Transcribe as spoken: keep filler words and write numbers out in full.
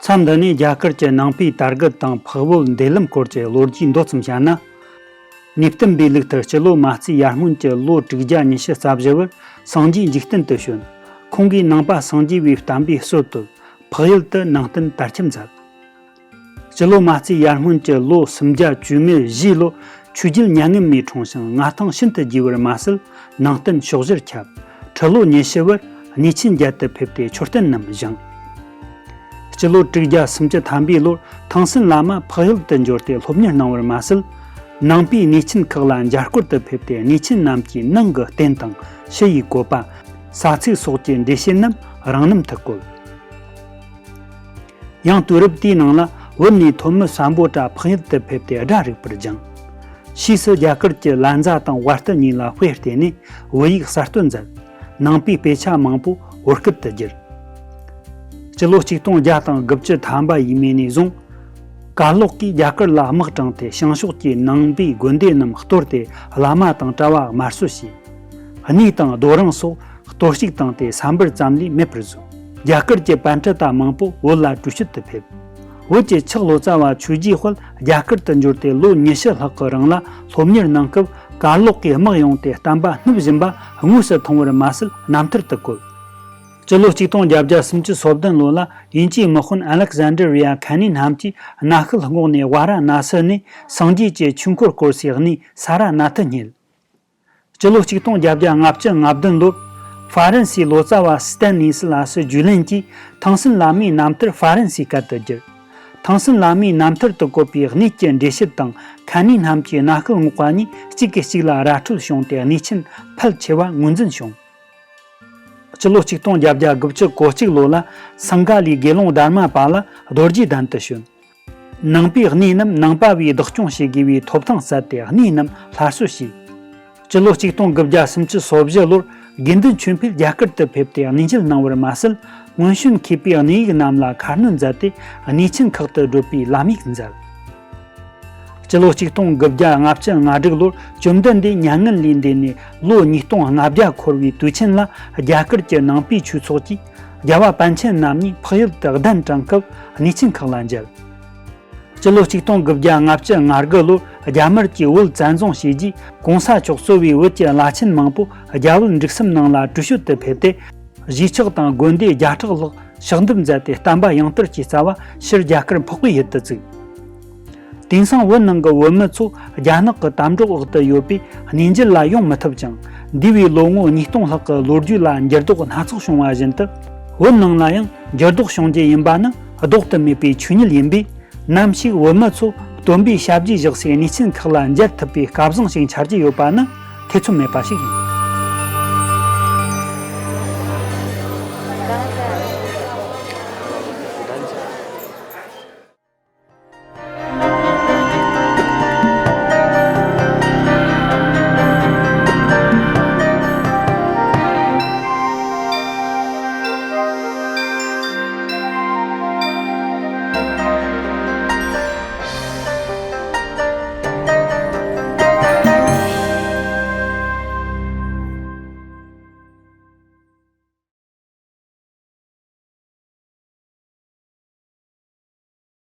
ཐབས་འདི་ནས་རྒྱ་གར་གྱི་ནང་པའི་དར་རྒུད་དང་འཕགས་བོད་འདུལ་ལམ་སྐོར་གྱི་ལོ་རྒྱུས་མདོ་ཙམ་བཤད་ན། གནས་བརྟན་པའི་ལུགས་ལྟར་སྤྱི་ལོ་མ་རྩིས་ཡར་སྔོན་གྱི་ལོ་དྲུག་བརྒྱ་ཉི་ཤུ་རྩ་བཞི་བར་སངས་རྒྱས་འཇིག་རྟེན་དུ་བྱོན། ཁོང་གིས་ནང་པ་སངས་རྒྱས་པའི་བསྟན་པའི་སྲོལ་བཏོད། འཕགས་ཡུལ་དུ་ནང་བསྟན་དར་ཁྱབ་མཛད། སྤྱི་ལོ་མ་རྩིས་ཡར་སྔོན་གྱི་ལོ་སུམ་བརྒྱ་བཅུ་མེད་བཞིའི་ལོར་ཆོས་རྒྱལ་མྱ་ངན་མེད་འཁྲུངས་ཤིང་མངའ་ཐང་ཤིན་ཏུ་རྒྱས་པར་མ་ཟད། ནང་བསྟན་ཕྱོགས་བཞིར་ཁྱབ། ཁྲི་ལོ་ཉི་ཤུ་བར་གནས་ཆེན་བརྒྱད་དུ་ཕེབས་ཏེ་མཆོད་རྟེན་རྣམས་བཞེངས། སྤྱི་ལོ་དྲུག་བརྒྱ་སུམ་ཅུ་ཐམ་པའི་ལོར་ཐང་སན་བླ་མ་འཕགས་ཡུལ་དུ་འབྱོར་ཏེ་སློབ་གཉེར་གནང་བར་མ་ཟད། ནང་པའི་གནས་ཆེན་ཁག་ལ་མཇལ་སྐོར་དུ་ཕེབས་ཏེ་གནས་ཆེན་རྣམས་ཀྱི་ནང་གི་རྟེན་དང་ཕྱི་ཡི་བཀོད་པ། ས་ཚིགས་སོགས་ཀྱི་འགྲེལ་བཤད་རྣམས་རང་རྣམ་དུ་བཀོད། ཡང་དུས་རབས་དེའི་ནང་ལ་བོད་ནས་ཐོན་མི་སམ་བྷོ་ཊ་འཕགས་ཡུལ་དུ་ཕེབས་ཏེ་སྒྲ་རིག་པར་སྦྱངས། ཕྱིས་སུ་རྒྱ་གར་གྱི་ལཉྫ་དང་ཝརྟུ་གཉིས་ལ་དཔེ་བལྟས་ནས་བོད་ཡིག་གསར་གཏོད་མཛད། ནང་པའི་དཔེ་ཆ་མང་པོ་བོད་སྐད་དུ་བསྒྱུར། སྤྱི་ལོ་ཆིག་སྟོང་བརྒྱ་དང་དགུ་བཅུ་ཐམ་པ་ཡས་མས་ནས་བཟུང་། གར་ལོག་གིས་རྒྱ་གར་ལ་དམག་དྲངས་ཏེ་བྱང་ཕྱོགས་ཀྱི་ནང་པའི་དགོན་སྡེ་རྣམས་གཏོར་ཏེ་བླ་མ་དང་གྲྭ་བ་དམར་གསོད་བྱས། གནས་དང་རྡོ་རིང་སོགས་གཏོར་བཤིག་བཏང་སྟེ་ས་འབུར་ཙམ་ལས་མེད་པར་བཟོས། རྒྱ་གར་གྱི་པཎྜི་ཏ་མང་པོ་བོད་ལ་བྲོས་བྱོལ་དུ་ཕེབས། བོད་ཀྱི་ཆག་ལོ་ཙཱ་བ་ཆོས་རྗེའི་དཔལ་རྒྱ་གར་དུ་འབྱོར་ཏེ་ལོ་ཉི་ཤུ་ལྷག་གི་རིང་ལ་སློབ་གཉེར་གནང་སྐབས་གར་ལོག་གིས་དམག་ཡོང་སྟེ་བསྟན་པ་བསྣུབས་བཞིན་པ་དངོས་སུ་མཐོང་བར་མ་ཟད་རྣམ་ཐར་དུ་བཀོད། སྤྱི་ལོ་ཆིག་སྟོང་བརྒྱད་བརྒྱ་སུམ་ཅུ་སོ་བདུན་ལོ་ལ་དབྱིན་ཇིའི་དམག་དཔོན་ཨ་ལེག་ཟན་ཌར་རི་ཡ་ཁ་ནི་ནམ་གྱིས་གནའ་ཤུལ་སྔོག་ནས་ཝཱ་ར་ཎ་སི་ནས་སངས་རྒྱས་ཀྱི་ཆོས་འཁོར་བསྐོར་སའི་གནས་ས་ར་ནཱ་ཐ་རྙེད། སྤྱི་ལོ་ཆིག་སྟོང་བརྒྱད་བརྒྱ་ལྔ་བཅུ་ང་བདུན་ལོར་ཧྥ་རན་སིའི་ལོ་ཙཱ་བ་སི་ཏན་ནི་སི་ལ་སི་ཇུ་ལེན་གྱིས་ཐང་སན་བླ་མའི་རྣམ་ཐར་ཧྥ་རན་སིའི་སྐད་དུ་བསྒྱུར། ཐང་སན་བླ་མའི་རྣམ་ཐར་དུ་བཀོད་པའི་གནས་ཀྱི་འགྲེལ་བཤད་དང་ཁ་ནི་ནམ་གྱིས་གནའ་ཤུལ་སྔོག་པ་གཉིས་གཅིག་གིས་གཅིག་ལ་ར་འཕྲོད་བྱུང་སྟེ་གནས་ཆེན་ཕལ་ཆེ་བ་ངོས་འཛིན་བྱུང་། སྤྱི་ལོ་ཆིག་སྟོང་བརྒྱད་བརྒྱ་དགུ་བཅུ་གོ་གཅིག་ལོ་ལ་སིང་ག་ལའི་དགེ་སློང་དྷར་མ་པ་ལ་རྡོ་རྗེ་གདན་དུ་བྱོན། ནང་པའི་གནས་རྣམས་ནང་པ་བས་བདག་སྐྱོང་བྱེད་དགོས་པའི་ཐོབ་ཐང་སྩལ་ཏེ་གནས་རྣམས་སླར་གསོ་བྱས། སྤྱི་ལོ་ཆིག་སྟོང་དགུ་བརྒྱ་སུམ་ཅུ་སོ་བཞི་ལོར་དགེ་འདུན་ཆོས་འཕེལ་རྒྱ་གར་དུ་ཕེབས་ཏེ་གནས་མཇལ་གནང་བར་མ་ཟད། སྔོན་བྱོན་མཁས་པའི་གནས་ཡིག་རྣམས་ལ་ཁ་སྣོན་མཛད་དེ་གནས་ཆེན་ཁག་ཏུ་བགྲོད་པའི་ལམ་ཡིག་མཛད། སྤྱི་ལོ་ཆིག་སྟོང་དགུ་བརྒྱ་ལྔ་བཅུ་ང་དྲུག་ལོར་བཅོམ་ལྡན་འདས་མྱ་ངན་ལས་འདས་ནས་ལོ་ཉིས་སྟོང་ལྔ་བརྒྱ་འཁོར་བའི་དུས་ཆེན་ལ་རྒྱ་གར་གྱི་ནང་པའི་ཆོས་ཚོགས་ཀྱིས་རྒྱལ་བ་པཎ་ཆེན་རྣམ་གཉིས་འཕགས་ཡུལ་དུ་གདན་དྲངས་སྐབས་གནས་ཆེན་ཁག་ལ་མཇལ། སྤྱི་ལོ་ཆིག་སྟོང་དགུ་བརྒྱ་ལྔ་བཅུ་ང་དགུ་ལོར་རྒྱ་དམར་གྱིས་བོད་བཙན་བཟུང་བྱས་རྗེས་གོང་ས་མཆོག་གཙོས་པའི་བོད་ཀྱི་བླ་ཆེན་མང་པོ་རྒྱ་བོད་འབྲུག་གསུམ་ནང་ལ་བྲོས་བྱོལ་དུ་ཕེབས་ཏེ། གཞིས་ཆགས་དང་དགོན་སྡེ་བརྒྱ་ཕྲག་ལྷག་ཕྱག་འདེབས་མཛད་དེ་བསྟན་པ་ཡང་དར་གྱི་རྩ་བ་ཕྱིར་རྒྱ་གར་འཕགས་པའི་ཡུལ་དུ་བཙུགས། དེང་སང་བོད་ནང་གི་བོད་མི་ཚོ་རྒྱ་ནག་གི་དམ་སྒྲོག་འོག་ཏུ་ཡོད་པས་གནས་མཇལ་ལ་ཡོང་མི་ཐུབ་ཅིང་། འདས་པའི་ལོ་ངོ་ཉིས་སྟོང་ལྷག་གི་ལོ་རྒྱུས་ལ་འགྱུར་ལྡོག་སྣ་ཚོགས་བྱུང་བ་བཞིན་དུ། བོད་ནང་ལ་ཡང་འགྱུར་ལྡོག་བྱུང་རྒྱུ་ཡིན་པ་ནི་ལྡོག་ཏུ་མེད་པའི་ཆོས་ཉིད་ཡིན་པས། ནམ་ཞིག་བོད་མི་ཚོ་སྟོན་པའི་ཞབས་རྗེས་བཞག་སའི་གནས་ཆེན་ཁག་ལ་མཇལ་ཐུབ་པའི་སྐལ་བཟང་ཞིག་འཆར་གྱི་ཡོད་པ་ནི་ཐེ་ཚོམ་མེད་པ་ཞིག་ཡིན།